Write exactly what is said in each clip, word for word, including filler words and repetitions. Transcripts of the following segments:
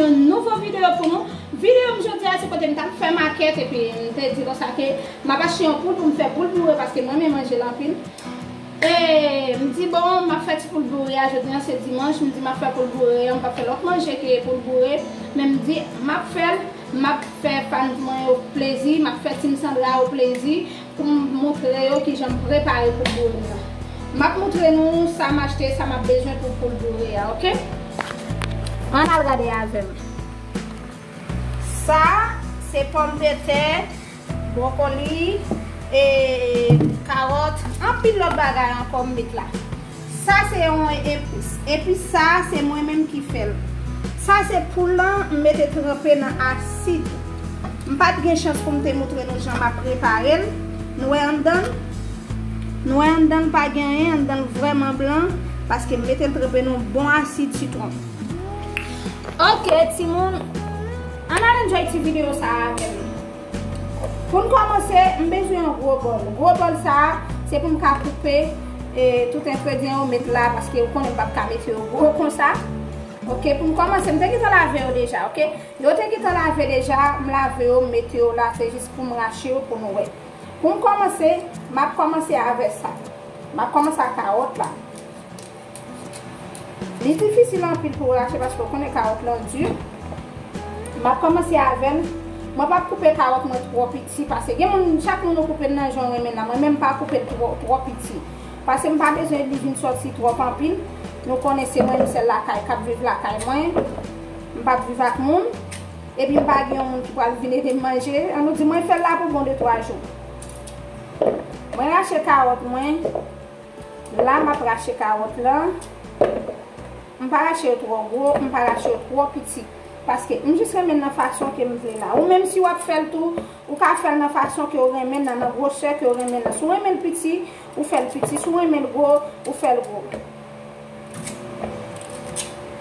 Yon nouvo videyo pou nou. Videyo m jodi a se kote m t ap fè makèt epi m te di konsa ke m ap achte yon poul pou m fè poul boure paske mwen renmen manje l anpil. E m di bon, m ap fè ti poul boure a jodi a se dimanch, m di m ap fè poul boure a, m p ap fè lòt manje ke poul boure, men m di m ap fè l, m ap fè fan mwen yo plezi, m ap fè Team Sandra yo plezi pou m montre yo kijan m prepare poul boure m nan. M ap montre nou sa m achte, sa m ap bezwen pou poul boure a, oke? Ann al gade avè m. Sa, se pòmdetè, bwokoli, e, kawòt, anpil lòt bagay ankò m met la. Sa se yon epis. Epis sa, se mwen menm ki fè l. Sa se poul lan, m mete tranpe nan asid. M pa t gen chans pou m te montre nou jan m ap prepare l. Nou wè anndan l? Nou wè anndan l pa gen anyen, anndan l vrèman blan, paske m mete l tranpe nan yon bon asid sitwon. Oke, timoun, ann al enjoy ti videyo sa a avè m. Pou n kòmanse, m bezwen yon gwo bòl. Gwo bòl sa a, se pou m ka koupe, e, tout engredyan yo met la, paske ou konnen m p ap ka mete yo gwo konsa. Oke, pou n kòmanse, m te gentan lave yo deja, oke? Yo te gentan lave deja, m lave yo, m mete yo la, se jis pou m rache yo pou nou wè. Pou m kòmanse, m ap kòmanse avè sa. M ap kòmanse ak kawòt la. Li difisil anpil pou w rache paske w konnen kawòt lan di. M ap kòmanse avè l. Mwen p ap koupe kawòt mwen twò piti paske gen moun, chak moun ou koupe l nan jan w renmen l la. Mwen menm m pa koupe l twò, twò piti. Paske m pa bezwen li vin sòti twòp anpil. Nou konnen se mwen menm sèl lakay k ap viv lakay mwen. M p ap viv ak moun. Epi m pa gen yon moun ki pral vin ede m manje. An nou di mwen fè l la pou bon de twa jou. Mwen rache kawòt mwen. La m ap rache kawòt lan. M pa rache yo twò gwo, m pa rache yo twò piti. Paske m jis renmen l nan fason ke m vle la. Ou menm si w ap fè l tou, ou ka fè l nan fason ke w renmen l nan, nan gwosè ke w renmen l nan. Si w renmen l piti, ou fè l piti. Si w renmen l gwo, ou fè l gwo.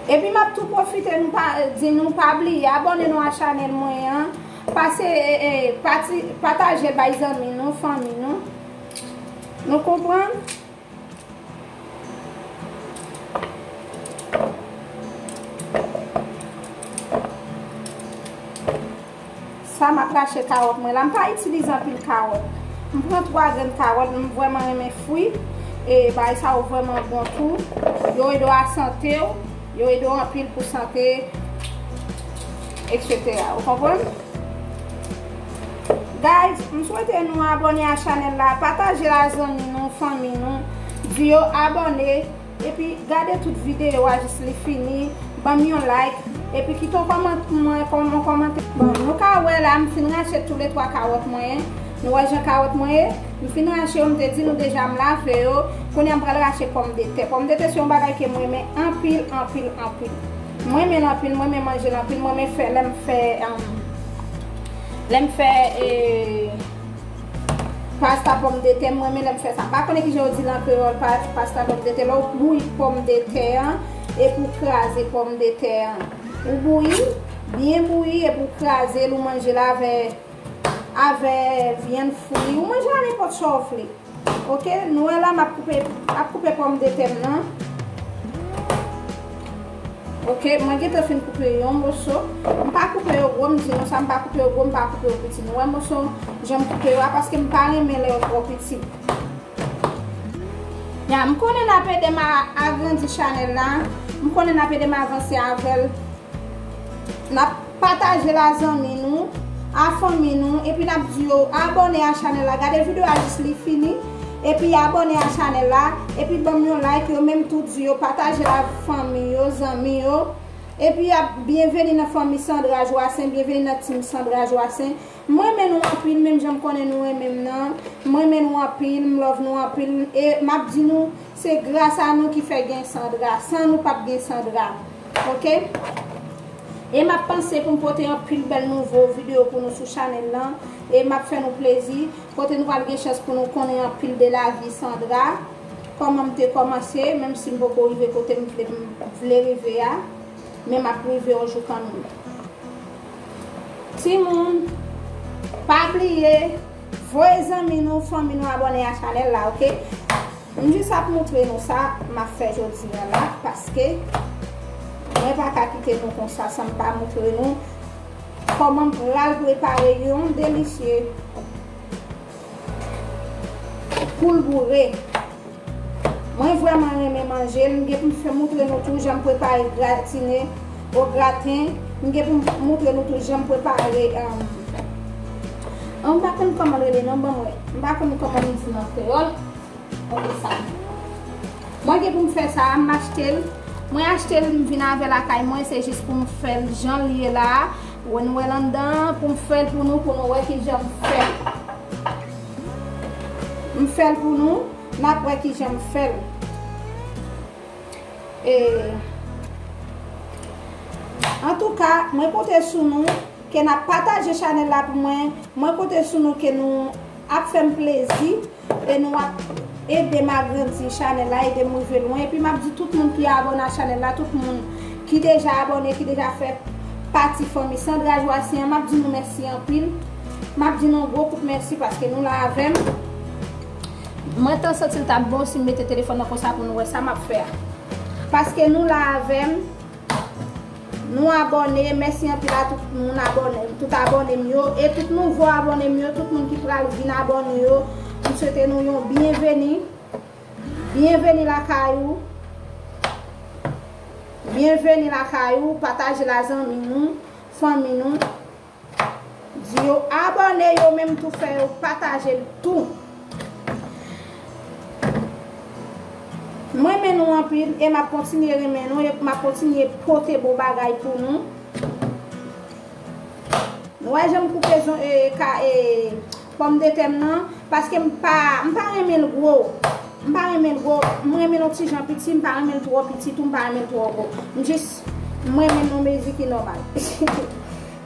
Epi m ap tou pwofite nou pa, di nou pa bliye abòne nou a chanèl mwen an. Pase, e, e, pati, pataje l bay zanmi nou, fanmi nou. Nou konprann? Sa m ap rache kawòt mwen la. M pa itilize anpil kawòt. M pran twa grenn kawòt, m vrèman renmen fwi. E bagay sa yo vrèman bon tou. Yo ede w a sante w, yo ede w anpil pou sante, etsetera. Ou konprann? Guys, m swete nou abòne a chanèl la, pataje l a zanmi nou, fanmi nou, di yo abòne, epi gade tout videyo a jis li fini, ban m yon like, epi kite yon kòmantè, kòm-, yon kòmantè. Bon, nou ka wè la, m fin rache tou le twa kawòt mwen, nou wè jan kawòt mwen ye, m fin rache yo, m te di nou deja m lave yo, kounye a m pral rache pòmdetè. Pòmdetè se yon bagay ke m renmen anpil, anpil, anpil. M renmen l anpil, m renmen manje l anpil, m renmen fè, lè m fè, um, lè m fè, e, pasta pòmdetè, m renmen lè m fè sa. M pa konnen kijan yo di l an kreyòl, pa, pasta pòmdetè. Lè w bouyi pòmdetè an, epi w kraze pòmdetè an. Ou bouyi, byen bouyi, epi w kraze l, ou manje l avè, avè vyann fri. Ou manje l a nenpòt sa w vle. Oke, nou wè la m ap koupe, ap koupe pòmdetè m nan. Oke, mwen gentan fin koupe yon moso. M pa koupe yo gwo, m di nou sa, m pa koupe yo gwo, m pa koupe yo piti. Nou wè moso jan m koupe yo a, paske m pa renmen lè yo twò piti. Ya, m konnen n ap ede m a agrandi chanèl la. M konnen n ap ede m avanse avè l. N ap pataje l a zanmi nou, a fanmi nou, epi n ap di yo abòne a chanèl la. Gade videyo a jis li fini, epi abòne a chanèl la, epi ban m yon like, yo menm tou di yo pataje l a fanmi yo, zanmi yo. Epi ap byenveni nan fanmi Sandra Joassaint, byenveni nan team Sandra Joassaint. M renmen nou anpil, menm jan m konnen nou renmen m nan. M renmen nou anpil, m love nou anpil. E m ap di nou, se gras a nou ki fè gen Sandra. San nou p ap gen Sandra. Oke? E m ap panse pou m pote anpil bèl nouvo videyo pou nou sou chanèl lan. E m ap fè nou plezi. Kote nou pral gen chans pou nou konnen anpil de lavi Sandra. Kòman m te kòmanse, menm si m poko rive kote m vle, m vle rive a. Men m ap rive yon jou kanmenm. Timoun, pa bliye, voye zanmi nou, fanmi nou abòne a chanèl la, oke? M jis ap montre nou sa m ap fè jodi a la, paske m pa ka kite nou konsa san m pa montre nou kòman m pral prepare yon delisye poul boure. Mwen vrèman renmen manje l. M gen pou m fè montre nou tou jan m prepare gratine o graten. M gen pou m montre nou tou jan m prepare, um, m pa konn kòman l rele non, ban m wè. M pa konn kòman m di l an kreyòl. Ok, sa. Mwen gen pou m fè sa, m achte l. Mwen achte l, m vin avè l lakay mwen, se jis pou m fè l jan l ye la a. Wè nou wè l anndan, pou m fè l pou nou, pou nou wè ki jan m fè l. M fè l pou nou, n ap wè ki jan m fè l. E, antouka, mwen konte sou nou ke n ap pataje chanèl la pou mwen. Mwen konte sou nou ke nou ap fè m plezi e nou ap ede m agrandi chanèl la, ede m rive lwen. Epi m ap di tout moun ki abòne a chanèl la, tout moun ki deja abòne, ki deja fè pati fanmi Sandra Joassi an, m ap di nou mèsi anpil. M ap di nou yon gwo kout mèsi paske nou la avè m. Mwen t santi l t ap bon si m mete telefòn nan konsa pou nou wè sa m ap fè a. Paske nou la avè m, nou abòne, mèsi anpil a tout moun abòne, tout abòne m yo, e tout nouvo abòne m yo, tout moun ki pral vin abòne yo, m swete nou yon byenveni, byenveni lakay ou, byenveni lakay ou, pataje l a zanmi nou, fanmi nou. Di yo abòne, yo menm tou fè yo pataje l tou. M renmen nou anpil e m ap kontinye renmen nou e m ap kontinye pote bon bagay pou nou. Nou wè jan m koupe zon, e, ka, e, pòmdetè m nan, paske m pa, m pa renmen l gwo. M pa renmen l gwo. M renmen l yon ti jan piti, m pa renmen l twò piti tou, m pa renmen l twò gwo. M jis, m renmen l nan mezi ki nòmal.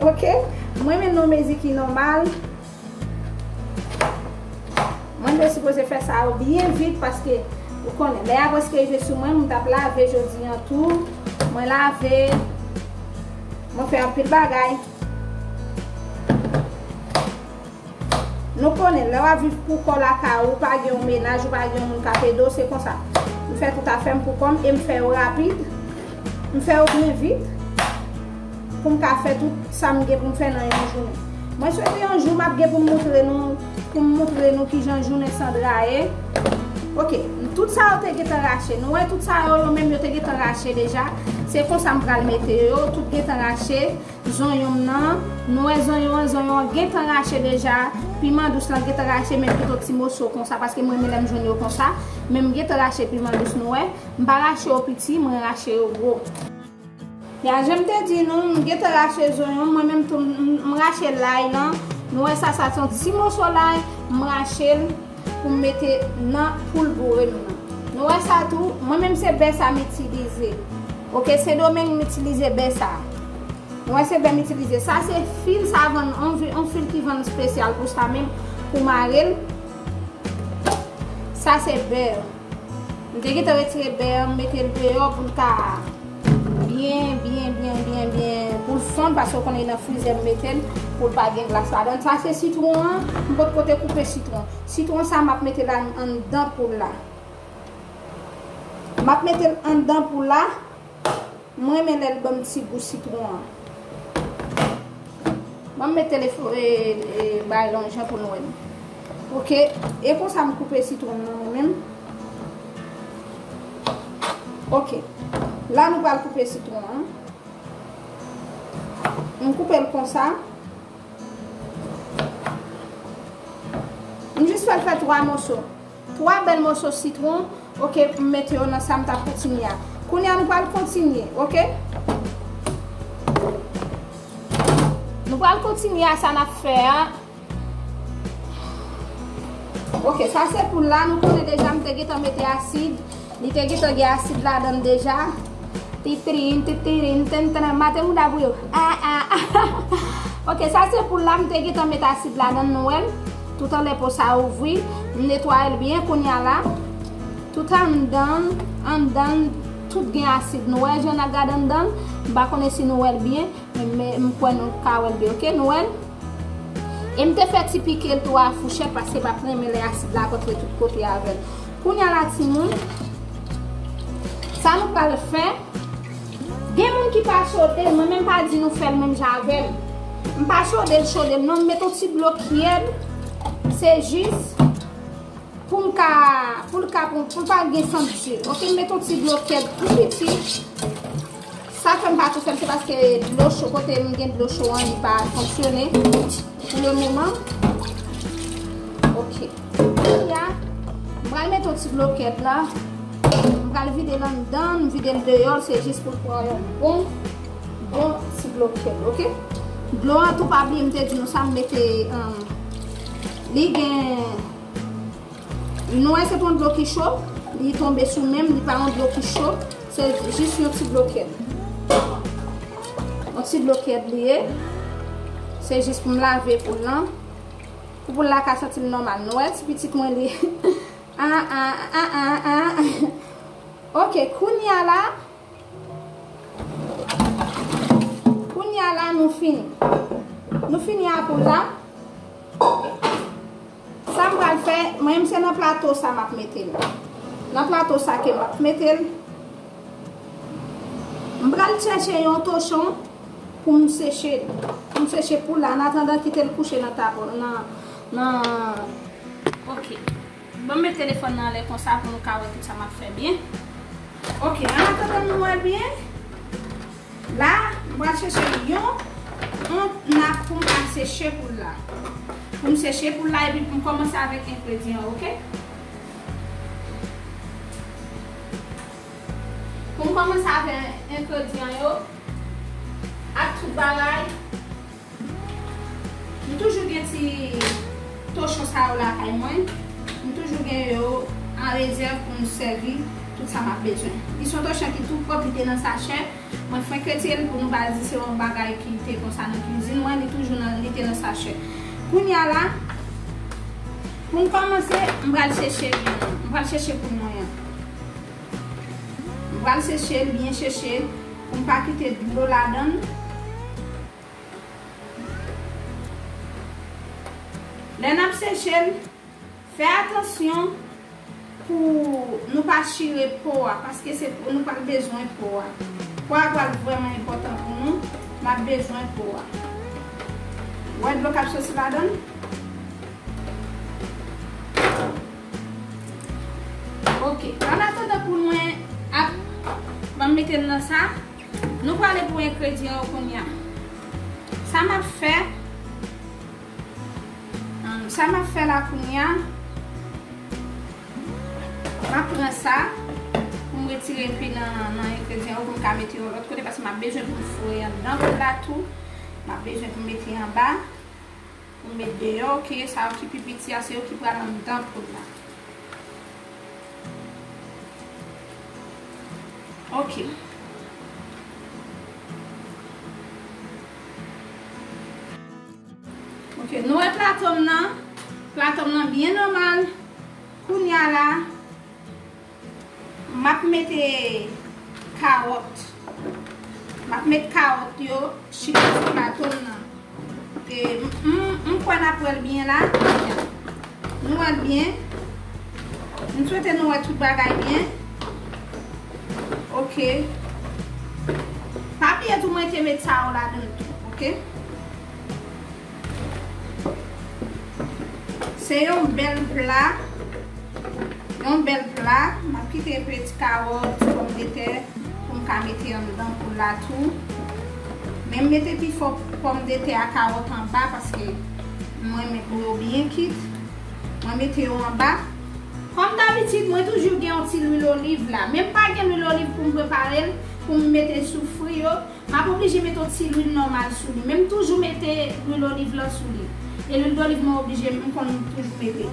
Ok? M renmen l nan mezi ki nòmal. Mwen te sipoze fè sa yo byen vit paske, ou konnen, lè a prèske rive sou mwen, m t ap lave jodi an tou. Mwen lave, mwen fè anpil bagay. Nou konnen, lè w ap viv pou kò w lakay ou, ou pa gen yon mennaj, ou pa gen yon moun k ap ede w, se konsa. M fè tout afè m pou kò m e m fè yo rapid, m fè yo byen vit pou m ka fè tout sa m gen pou m fè nan yon jounen. Mwen swete yon jou m ap gen pou m montre nou, pou m montre nou kijan jounen Sandra ye. Ok, tout sa yo te gentan rache. Nou wè tout sa yo, yo menm yo te gentan rache deja. Se konsa m pral mete yo, tout gentan rache. Zonyon m nan, nou wè zonyon an, zonyon an gentan rache deja. Piman dous lan gentan rache, men pito ti moso konsa, paske mwen renmen lè m jwenn yo konsa. Men m gentan rache piman dous, nou wè. M pa rache yo piti, mwen rache yo gwo. Ya, jan m te di nou, m gentan rache zonyon, mwen menm tou, m, m rache lay lan. Nou wè sa, sa se yon ti moso lay, m rache l pou m mete nan poul boure m nan. Nou wè sa tou, mwen menm se bè sa m itilize. Ok, Sendomeng m itilize bè sa. Nou wè se bè m itilize. Sa se fil, sa vann, on vi-, on fil ki vann espesyal pou sa menm, pou mare l. Sa se bè. M te gentan retire bè an, m mete l deyò pou l ka byen, byen, byen, byen, byen, pou l fonn, paske w konnen nan frizè m mete l, pou l pa gen glas ladan l. Sa se sitwon an, m potko te koupe sitwon. Sitwon sa m ap mete la anndan poul la. M ap mete l anndan poul la. Mwen renmen lè l ban m ti gou sitwon an. Ban m met telefòn, e, e, bay lonjan pou nou wè m. Ok, e konsa m koupe sitwon nan mwen menm. Ok, la nou pral koupe sitwon an. M koupe l konsa. M jis fè l fè twa moso. Twa bèl moso sitwon, ok, m mete yo nan sa m t ap kontinye a. Kounye a, nou pral kontinye, ok? Nou pral kontinye a sa n ap fè a. Ok, sa se poul la, nou konnen deja, m te gentan mete asid. Li te gentan gen asid ladan l deja. Titirin, titirin, tenten, mate mouda pou yo. Ah, ah, ah. Ok, sa se poul la, m te gentan met asid ladan l, nou wè l. Tout anlè po sa ouvri. M netwaye l byen kounye a la. Tout anndan, anndan, tout gen asid. Nou wè jan n ap gade anndan l. M pa konnen si nou wè l byen. Men m kwè nou ka wè l byen, ok? Nou wè l? E m te fè ti pike l tou a fouchèt, paske m ap renmen lè asid la rantre tout kote avè l. Kounye a la, timoun, sa nou pral fè, gen moun Li pa chode l, mwen menm pa di nou fè l menm jan avè m. M pa chode l, chode l non, m met yon ti dlo kyèd. Se jis pou m ka, pou l ka, pou, pou l pa gen sant di. Oke, m met yon ti dlo kyèd tou piti. Sa fè m pa tou fè l, se paske dlo cho, kote m gen dlo cho an, li pa fonksyone pou le moman. Oke. Kounye a, m pral mete yon ti dlo kyèd la. M pral vide l anndan, m vide l deyò, se jis pou l pran yon bon, bon ti dlo kyèd, oke? Dlo an tou, pa bliye m te di nou sa, m mete, um, li gen, nou wè se pa yon dlo ki cho, li tonbe sou men m, li pa yon dlo ki cho, se jis yon ti dlo kyèd. Yon ti dlo kyèd li ye. Se jis pou m lave poul lan. Pou poul la ka santi l nòmal. Nou wè ti pitit mwen li. Ah, ah, ah, ah, ah. Oke, kounye a la. Kounye a la, nou fini. Nou fini a poul la. Sa m pral fè, mwen menm se nan plato sa m ap mete l. Nan plato sa ke m ap mete l. M pral chèche yon tochon pou m seche l. Pou m seche poul la, an atandan kite l kouche nan tab, nan, nan, oke. Ban m met telefòn nan anlè konsa pou nou ka wè tout sa m ap fè byen. Oke, an atandan nou wè l byen, la, m pral chèche yon, yon nap pou m al seche poul la. Pou m seche poul la epi pou m kòmanse avèk engredyan, oke? Pou m kòmanse avèk engredyan yo, ak tout bagay, m toujou gen ti tochon sa yo lakay mwen. M toujou gen yo an rezèv pou m sèvi tout sa m ap bezwen. Li se yon tochon ki tou pwòp, li te nan sachè. Mwen frenk retire l pou nou pa di se yon bagay ki te konsa nan kwizin mwen, li toujou nan, li te nan sachè. Kounye a la, pou m kòmanse, m pral chèche vyann nan. M pral chèche poul mwen an. M pral seche l, byen seche l, pou m pa kite dlo ladan l. Lè n ap seche l, fè atansyon pou nou pa chire po a, paske se, nou pral bezwen po a. Po a pral vrèman enpòtan pou nou, n ap bezwen po a. Ou wè dlo k ap soti ladan l? Oke, an atandan pou mwen ap, ban m mete l nan sa, nou prale pou engredyan yo kounye a. Sa m ap fè, um, sa m ap fè la kounye a, m ap pran sa pou m retire enpe nan, nan engredyan yo pou m ka mete yo lòt kote, paske m ap bezwen pou m foure anndan poul la tou. M ap bezwen pou m mete anba. Pou m met deyò, oke, sa yo ki pi piti a, se yo ki pral anndan poul la. Oke. Oke, nou wè plato m nan. Plato m nan byen nòmal. Kounye a la, m ap mete kawòt. M ap met kawòt yo chita sou plato m nan. E, m, m, m kwè n ap wè l byen la. Nou wè l byen. M swete nou wè tout bagay byen. Oke. Pa bliye tou mwen te met sa yo ladan l tou, oke? Se yon bèl pla. Yon bèl pla. M ap kite enpe ti kawòt, ti pòmdetè pou m ka mete anndan poul la tou. Men m mete pifò pòmdetè ak kawòt anba paske m renmen pou yo byen kit. Mwen mete yo anba. Kòm dabitid, mwen toujou gen yon ti lwil oliv la. Men m pa gen lwil oliv pou m prepare l, pou m mete sou fri yo. M ap oblije mete yon ti lwil nòmal sou li. Men m toujou mete lwil oliv lan sou li. E lwil doliv mwen oblije, m konn toujou mete.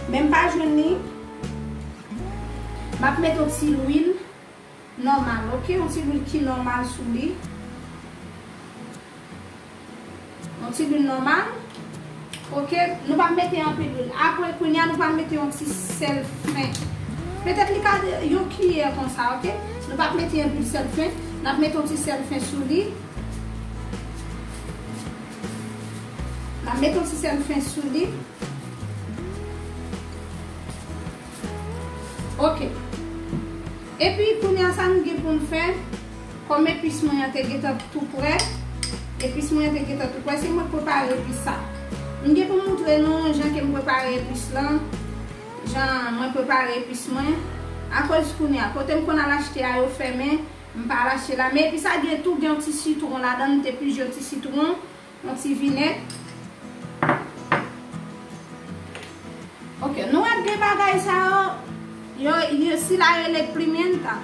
Men m pa jwenn li. M ap mete yon ti lwil nòmal, oke? Yon ti lwil ki nòmal sou li. Yon ti lwil nòmal. Oke, nou p ap mete anpil lwil. Apre, kounye a, nou pral mete yon ti sèl fen. Petèt li ka yon kiyè konsa, oke? Nou p ap mete anpil sèl fen. N ap mete yon ti sèl fen sou li. N ap mete yon ti sèl fen sou li. Oke. Epi, kounye a, sa nou gen pou n fè? Kòm epis mwen an te gentan tou prè, epis mwen an te gentan tou prè, se mwen k prepare epis sa. M gen pou m moutre nou jan ke m prepare epis lan, jan mwen prepare epis mwen. Akoz kounye a, kote m konn al achte a, yo fèmen, m pa al achte la. Men epis sa gen tou, gen yon ti sitwon ladan l, m te pije yon ti sitwon, yon ti vinèg. Ok, nou wè de bagay sa yo, yo, yo sila rele pimenta.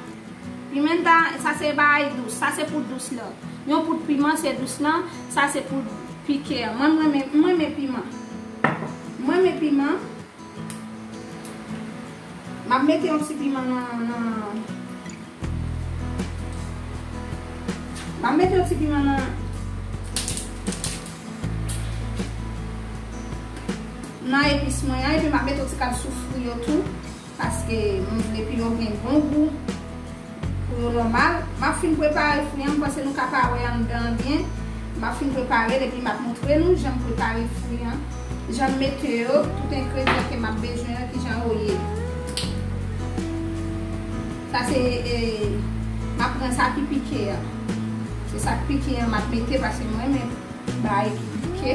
Pimenta, sa se bagay dous, sa se pou dous lan. Yon poud piman se dous lan, sa se pou pike an. Mwen, mwen renmen, mwen renmen piman. Mwen renmen piman. M ap mete yon ti piman nan, nan, m ap mete yon ti piman nan, nan epis mwen an, epi m ap mete yon ti kal soufri yo tou, paske m vle pou yo gen bon gou, pou yo nòmal. M ap fin prepare fwi an, m panse nou ka pa wè anndan an byen. M ap fin prepare l, epi m ap moutre nou jan m prepare fwi an, jan m mete yo, tout engredyan ke m ap bezwen an, kijan yo ye. Sa se, e, m ap pran sa ki pike an. Se sa k pike an m ap mete, paske mwen renmen bagay ki pike.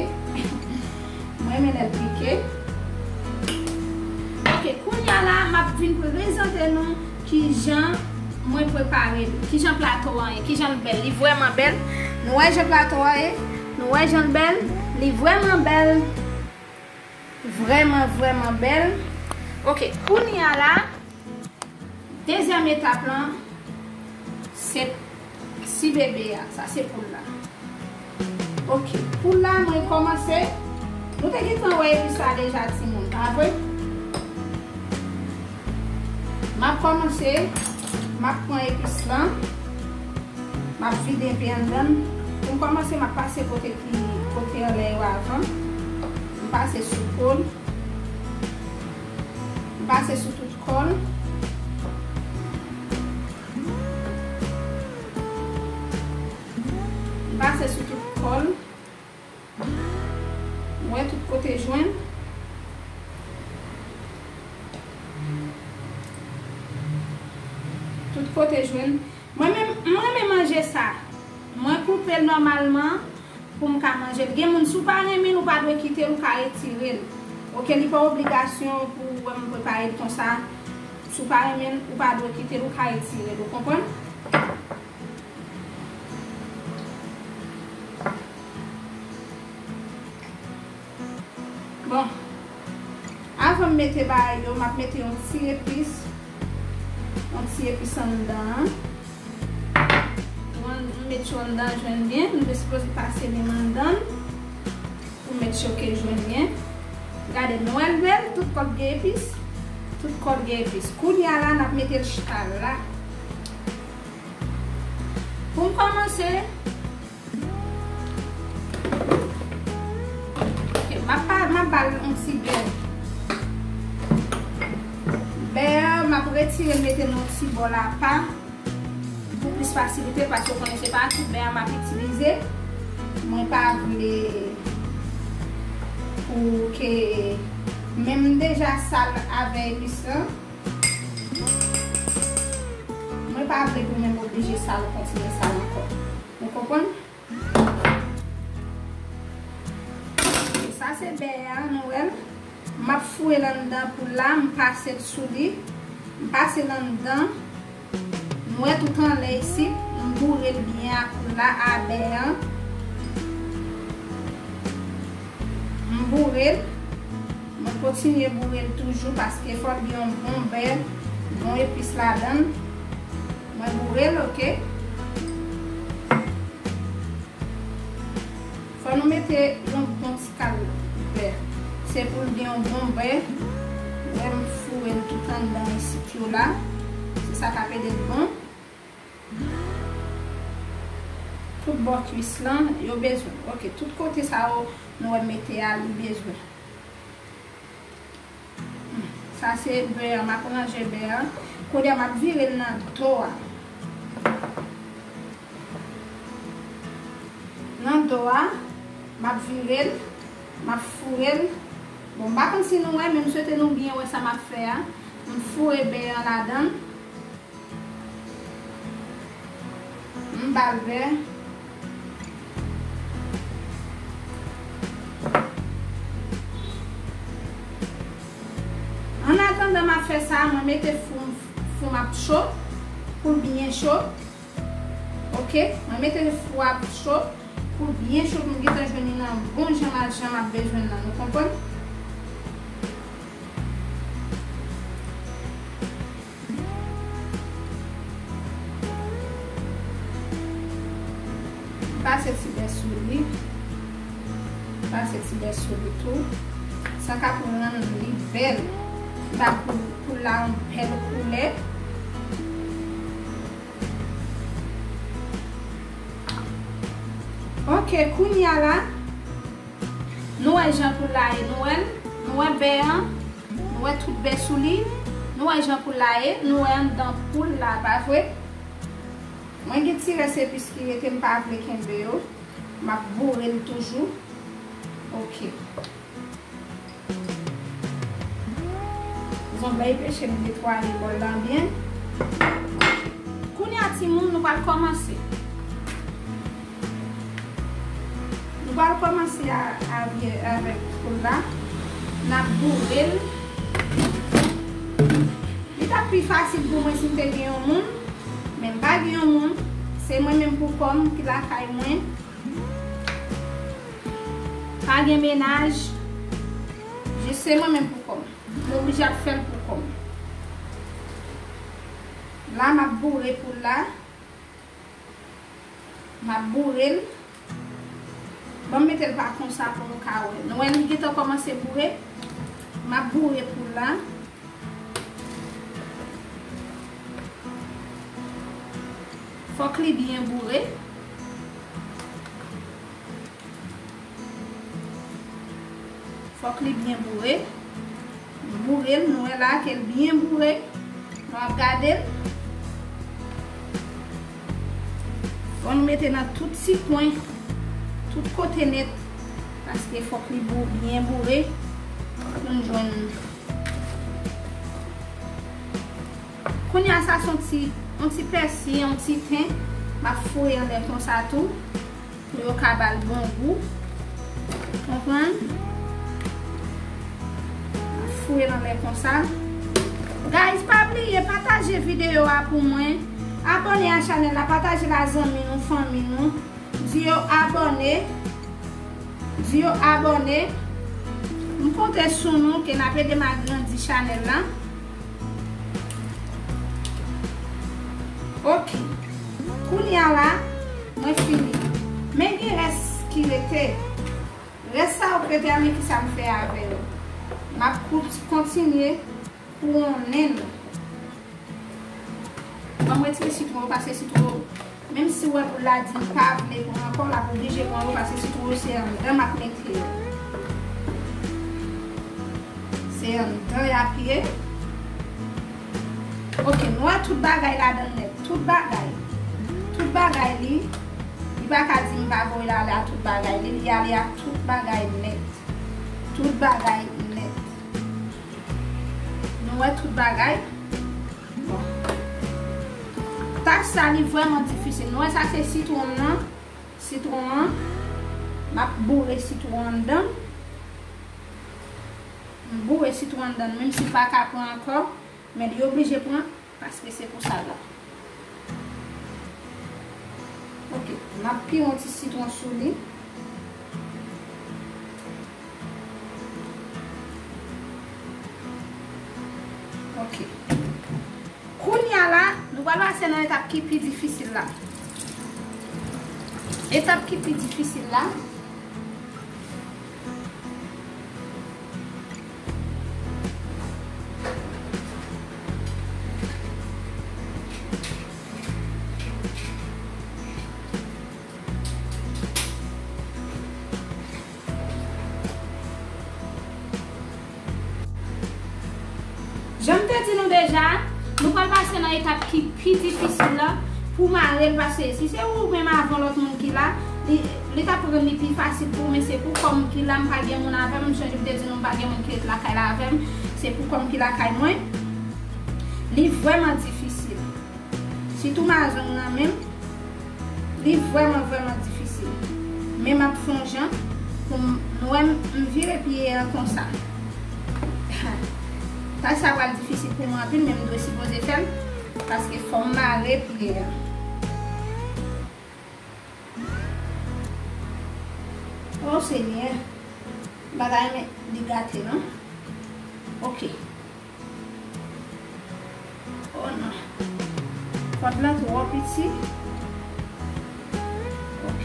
Mwen renmen lè l pike. Ok, kounye a la, m ap vin prezante nou kijan mwen prepare li, kijan plato an ye, kijan l bèl. Li vrèman bèl. Nou wè jan plato an ye? Nou wè jan l bèl? Li vrèman bèl. Vrèman, vrèman bèl. Ok, kounye a la, dezyèm etap lan, se ti bebe a. Sa se poul la. Ok, poul la, mwen kòmanse. Nou te gentan wè epis la deja, timoun, pa vre? M ap kòmanse, m ap pran epis lan, m ap vide enpe anndan l. Pou m kòmanse, m ap pase kote ki, kote anlè yo avan. M pase sou po l. M pase sou tout kò l. M pase sou tout kò l. M wè tout kote jwenn. Tout kote jwenn. Mwen menm, mwen renmen manje sa. Mwen koupe l nòmalman pou m ka manje l. Gen moun, si w pa renmen l, ou pa dwe kite l, ou ka retire l. Ok, li pa obligasyon pou w wè m prepare l konsa. Si w pa renmen l, ou pa dwe kite l, ou ka retire l, ou konprann? Bon, avan m mete bagay yo, m ap mete yon ti epis, yon ti epis anndan an. Mwen, m met yo anndan jwenn byen, m te sipoze pase men m anndan l pou m make sure ke jwenn byen. Gade, nou wè l bèl, tout kò l gen epis, tout kò l gen epis. Kounye a la, n ap mete l chita la. Pou m kòmanse, ok, m ap pa, m ap ba l yon ti bè. Bè a, m ap retire l, mete l nan yon ti bòl apa. Pou plis fasilite, paske w konnen se pa tout bè a m ap itilize. Mwen pa vle pou ke, men m deja sal avè epis lan. Mwen pa vle pou menm oblije sal, kontinye sal ankò. Ou konprann? Sa se bè a, nou wè l. M ap foure l anndan poul la, m pase l sou li. M pase l anndan. Nou wè tout anlè isit, m boure l byen ak poul la, a bè an. M boure l. Mwen kontinye boure l toujou paske fò l gen yon bon bè, bon epis ladan l. Mwen boure l, ok. Fò nou mete yon bon ti kal bè. Se pou l gen yon bon bè. Wè m foure l tout anndan isit yo la. Se sa k ap ede l bon. Tout bò kwis lan, yo bezwen. Ok, tout kote sa yo, nou wè mete a, li bezwen. Sa se bè an, m ap ranje bè an. Kounye a, m ap vire l nan do a. Nan do a, m ap vire l, m ap foure l. Bon, m pa konn si nou wè, men m swete nou byen wè sa m ap fè a. M foure bè an ladan l. M M ba l bè. An atandan m ap fè sa, mwen mete fou m, fou m ap cho, pou l byen cho. Oke, mwen mete fou ap cho, pou l byen cho, pou m gentan jwenn li nan bon jan, jan m ap bezwen l lan, nou konprann? Pase ti bè sou li. Pase ti bè sou li tou. Sa k ap rann li bèl. Ba poul, poul la yon bèl koulè. Oke, kounye a la, nou wè jan poul la ye, nou wè l, nou wè bè an, nou wè tout bè sou li, nou wè jan poul la ye, nou wè anndan poul la, pa vre? Mwen gen ti rès epis ki rete, m pa vle kenbe yo. M ap boure l toujou. Oke. Zonbèy peche m netwaye bòl la byen. Kounye a, timoun, nou pral kòmanse. Nou pral kòmanse a, a vye, avèk poul la. N ap boure l. Li t ap pi fasil pou mwen si m te gen yon moun, men m pa gen yon moun. Se mwen menm pou kò m ki lakay mwen. Pa gen mennaj. Jis se mwen menm pou kò m. M oblije ap fè l pou kò m. La, m ap boure poul la. M ap boure l. Ban m mete l pa konsa pou nou ka wè. Nou wè li gentan kòmanse boure. M ap boure poul la. Fòk li byen boure. Fòk li byen boure. M boure l, nou wè la ke l byen boure. Nou ap gade l. Fò nou mete nan tout ti kwen, tout kote nèt, paske fòk li bou-, byen boure pou n jwenn. Kounye a sa se yon ti, yon ti pèsi, yon ti ten, m ap foure anlè konsa tou. Pou yo ka ba l bon gou. Konprann? Fouye l anlè konsa. Guys, pa bliye pataje videyo a pou mwen. Abòne a chanèl la, pataje l a zanmi nou, fanmi nou. Di yo abòne. Di yo abòne. M konte sou nou ke n ap ede m agrandi chanèl la. Ok. Kounye a la, mwen fini. Men gen rès ki rete. Rès sa yo k rete a, men kisa m fè avè yo. M ap kout-, kontinye kouwonnen l. Ban m retire sitwon yo, paske sitwon yo, menm si w wè poul la di l pa vle pran ankò, l ap oblije pran yo, paske sitwon yo se anndan m ap mete yo. Se anndan y ap ye. Ok, nou wè tout bagay ladan l nèt. Tout bagay. Tout bagay li. Li pa ka di m pa voye l ale a tout bagay li. Li ale a tout bagay nèt. Tout bagay nèt. Nou wè tout bagay. Bon. Tach sa li vrèman difisil. Nou wè sa se sitwon nan. Sitwon an. M ap boure sitwon anndan. M boure sitwon anndan, menm si l pa ka pran ankò, men li oblije pran, paske se pou sa l la. Ok, m ap pire yon ti sitwon sou li. Ok. Kounye a la, nou pral pase nan etap ki pi difisil la. Etap ki pi difisil la. Jan m te di nou deja, nou pral pase nan etap ki pi difisil la pou mare l, paske si se ou menm avan lòt moun ki la, li, li t ap rann li pi fasil pou ou, men se pou kò m ki la, m pa gen moun avè m, jan m te di nou, m pa gen moun ki ret lakay la avè m, se pou kò m ki lakay mwen. Li vrèman difisil. Sitou mazong nan menm. Li vrèman, vrèman difisil. Men m ap fè yon jan pou m, nou wè m, m vire pye an konsa. Tach sa pral difisil pou mwen anpil, men m dwe sipoze fè l, paske fò m mare pye a. O Senyè, bagay men li gate non. Ok. Oh non. Kòd lan twò piti. Ok.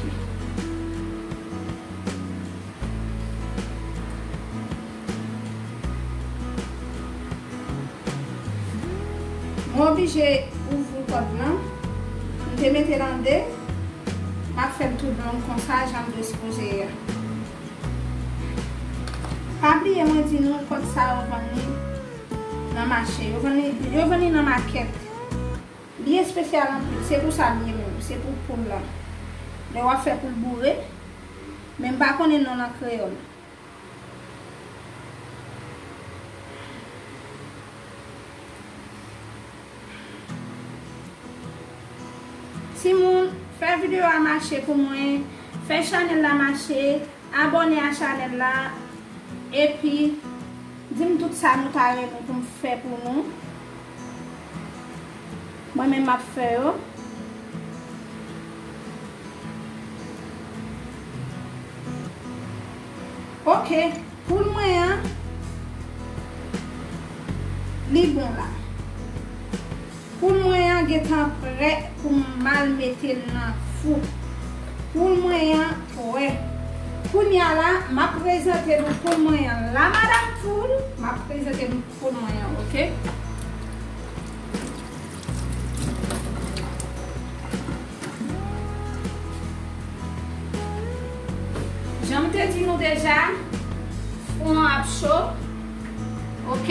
Mwen oblije ouvri kòd lan. M te mete l an de. M ap fè l tout long konsa, jan m dwe sipoze ye a. Pa bliye mwen di nou kòd sa yo vann li nan mache. Yo vann li, yo vann li nan makèt. Li espesyal anpil. Se pou sa li ye menm. Se pou poul la. Lè w ap fè poul boure. Men m pa konnen non l an kreyòl. Timoun, fè videyo a mache pou mwen, fè chanèl la mache, abòne a chanèl la, epi di m tout sa nou ta renmen pou m fè pou nou. Mwen menm m ap fè yo. Ok, poul mwen an, li bon la. Poul mwen an gentan prè pou m al mete l nan fou. Poul mwen an prè. Kounye a la, m ap prezante nou poul mwen an la, madanm poul. M ap prezante nou poul mwen an, ok? Jan m te di nou deja, fou an ap cho. Ok?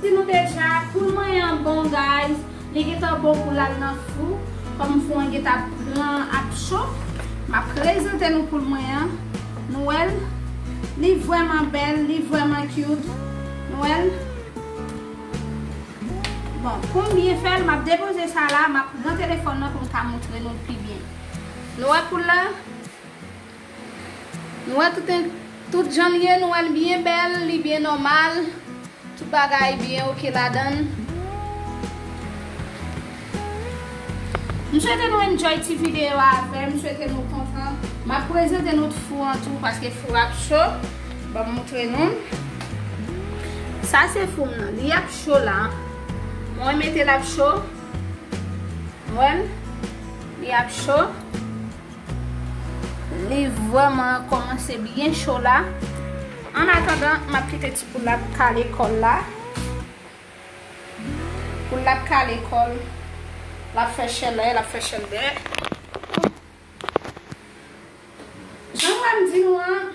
Di nou deja, poul mwen an bon, guys. Li gentan bon pou l al nan fou. Kòm fou an gentan pran ap cho, m ap prezante nou poul mwen an. Nou wè l? Li vrèman bèl, li vrèman cute. Nou wè l? Bon, pou m byen fè l, m ap depoze sa la, m ap pran telefòn nan pou m ka montre nou l pi byen. Nou wè poul la? Nou wè tout, tout jan l ye, nou wè l byen bèl, li byen nòmal. Tout bagay byen ok ladan l. M swete nou enjoy ti videyo a avè m, m swete nou kontan. M ap prezante nou fou an tou, paske fou ap cho. Ban m montre nou. Sa se fou m nan, li ap cho la. Mwen mete l ap cho. Mwen, li ap cho. Li vrèman kòmanse byen cho la. An atandan, m ap kite ti poul la kale kò l la. Poul la ap kale kò l. L ap fè chèlè, l ap fè chèlè. Jan mwen m di nou an,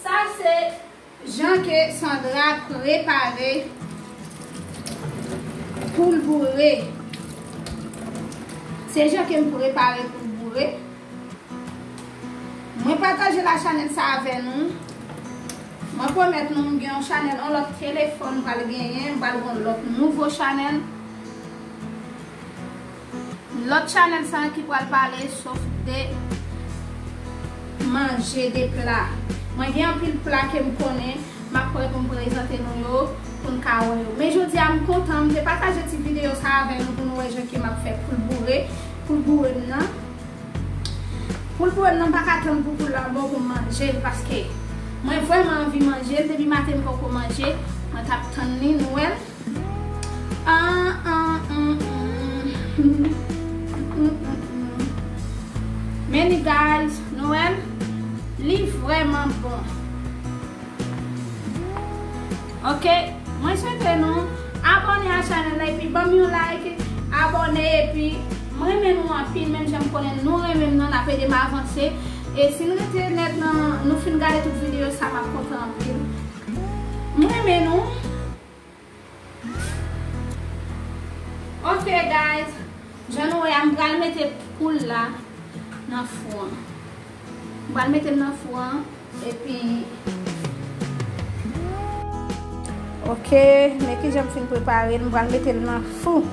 sa se jan ke Sandra prepare pou l boure. Se jan ke m prepare pou l boure. Mwen pataje la chanèl sa avè nou. Mwen pwomèt nou, m gen yon chanèl, yon lòt telefòn m pral genyen, m pral gen yon lòt nouvo chanèl. Lòt chanèl sa ki pral pale sof de manje, de pla. Mwen gen anpil pla ke m konnen, m ap prè pou m prezante nou yo, pou n ka wè yo. Men jodi a, m kontan, m te pataje ti videyo sa avè nou pou nou wè jan ke m ap fè poul boure, poul boure m nan. Poul boure m nan, m pa ka tann pou poul la bon pou m manje l, paske mwen vrèman anvi manje l. Depi maten m poko manje, mwen t ap tann li, nou wè l. Ah, ah, mm, mm. Mm, mm, mm. Men li, guys, nou wè l? Li vrèman bon. Ok, mwen swete nou abòne a chanèl la epi ban m yon like, abòne epi m renmen nou anpil, menm jan m konnen nou renmen m nan, n ap ede m avanse. E si n rete nèt nan, nou fin gade tout videyo sa, m ap kontan anpil. M renmen nou. Ok, guys. Jan nou wè a, m pral mete poul la nan fou an. M pral mete l nan fou an. Epi, ok, men kijan m fin prepare l, m pral mete l nan fou.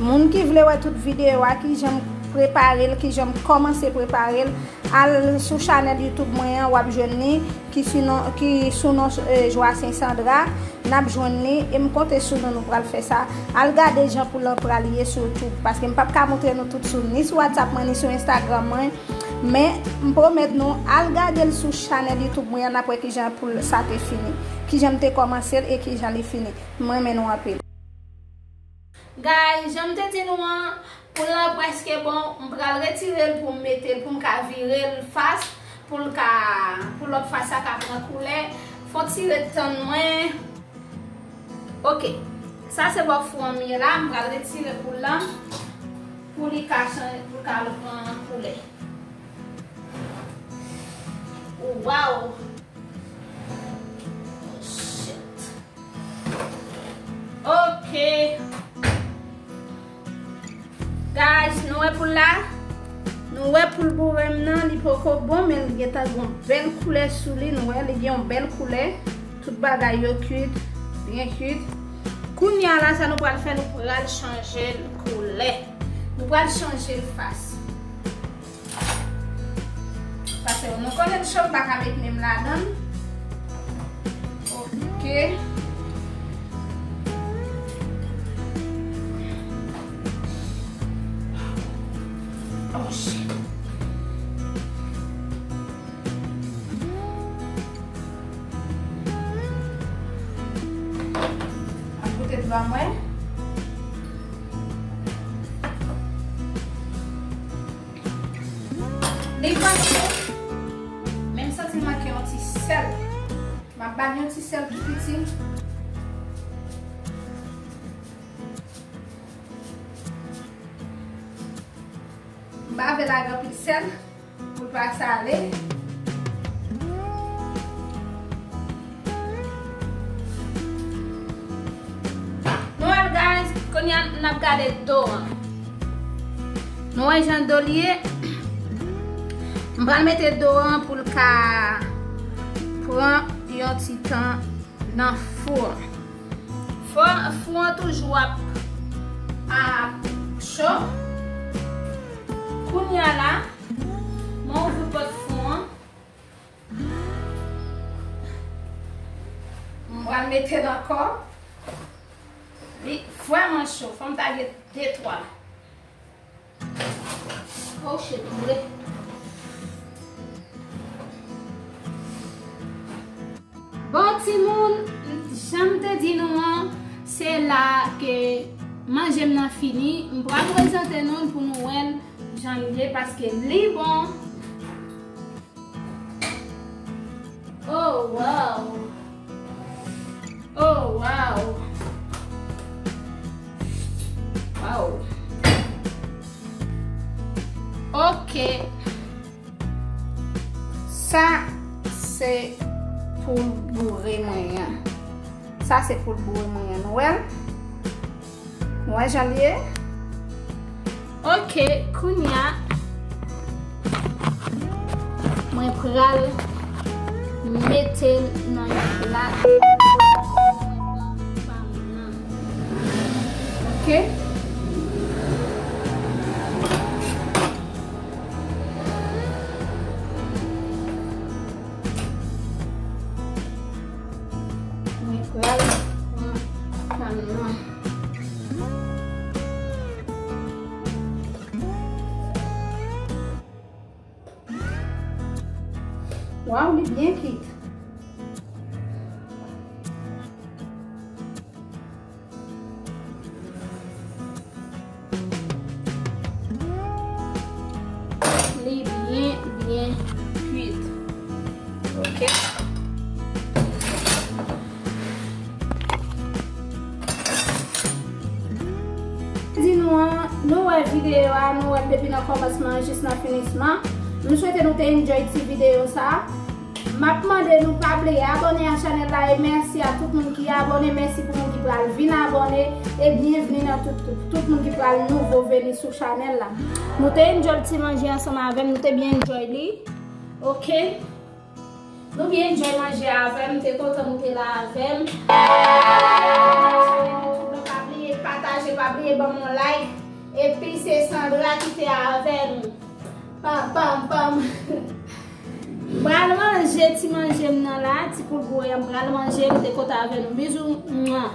Moun ki vle wè tout videyo a, kijan m prepare l, kijan m kòmanse prepare l, al sou chanèl YouTube mwen an, w ap jwenn li, ki sou non, ki sou non, eh, Joacin Sandra. N ap jwenn li, e m konte sou nou, nou pral fè sa. Al gade jan poul lan pral ye sou YouTube, paske m p ap ka montre nou tout sou, ni sou WhatsApp mwen, ni sou Instagram mwen. Men, m pwomèt nou, al gade l sou chanèl YouTube mwen an, n ap wè kijan poul sa te fini. Kijan m te kòmanse l e kijan li fini. M renmen nou anpil. Guys, jan m te di nou an, poul lan prèske bon, m pral retire l pou m mete l, pou m ka vire l fas, pou l ka, pou lòt fas sa ka pran koulè. Fon ti ret tann mwen. Ok, sa se bò fou an m ye la, m pral retire poul lan, pou li ka chanje, pou l ka pran koulè. Waw! Oh, shit. Ok. Guys, nou wè poul la? Nou wè poul boure m nan, li poko bon, men li gentan gen yon bèl koulè sou li. Nou wè, li gen yon bèl koulè. Tout bagay yo kuit, byen kuit. Kounye a la, sa nou pral fè, nou pral chanje l koulè. Nou pral chanje l fas. Paske nou konnen m cho, m pa ka met men m ladan l. Ok. Oh, shit. Ap goute dlo a mwen. Li pa bon, men m santi l manke yon ti sèl. M ap ba l yon ti sèl tou piti. M pa vle lage anpil sèl pou l pa sale. Nou wè l, guys, kounye a n ap gade do an. Nou wè jan do l ye. M pral mete do an pou l ka pran yon ti tan nan fou an. Fou, fou an toujou ap, ap cho. Kounye a la, mwen ouvri pòt fou an. M pral mete l ankò. Li vrèman cho. Fò m ta gen de twa. Oh shit, m boule. Bon, timoun, jan m te di nou an, se la ke manje m nan fini. M pral prezante nou l pou nou wè l jan l ye, paske li bon. Oh, wow! Oh, wow! Wow! Ok. Sa se poul boure mwen an. Sa se poul boure mwen an. Nou wè l? Nou wè jan l ye? Ok, kounye a, mwen pral mete l nan yon plat. Ok. Mwen pral pran pàn nan. Waw, li byen kuit. Li byen, byen kuit. Ok. Di nou an, nou wè videyo a, nou wè l depi nan kòmansman jis nan finisman. M swete nou te enjoy ti videyo sa. M ap mande nou pa bliye abòne a chanèl la e mèsi a tout moun ki abòne, mèsi pou moun ki pral vin abòne e byenvni nan tout, tout, tout moun ki pral nouvo veni sou chanèl la. Nou te enjoy ti manje ansanm avè m, nou te byen enjoy li. Ok? Nou byen enjoy manje avè m, m te kontan nou te la avè m. Pa bliye pataje Pa bliye ban m yon like. Epi se Sandra ki te avè nou. Pam, pam, pam. M pral manje ti manje m nan la, ti poul gwo a, m pral manje, rete kote avè nou. Bizou. Mwa.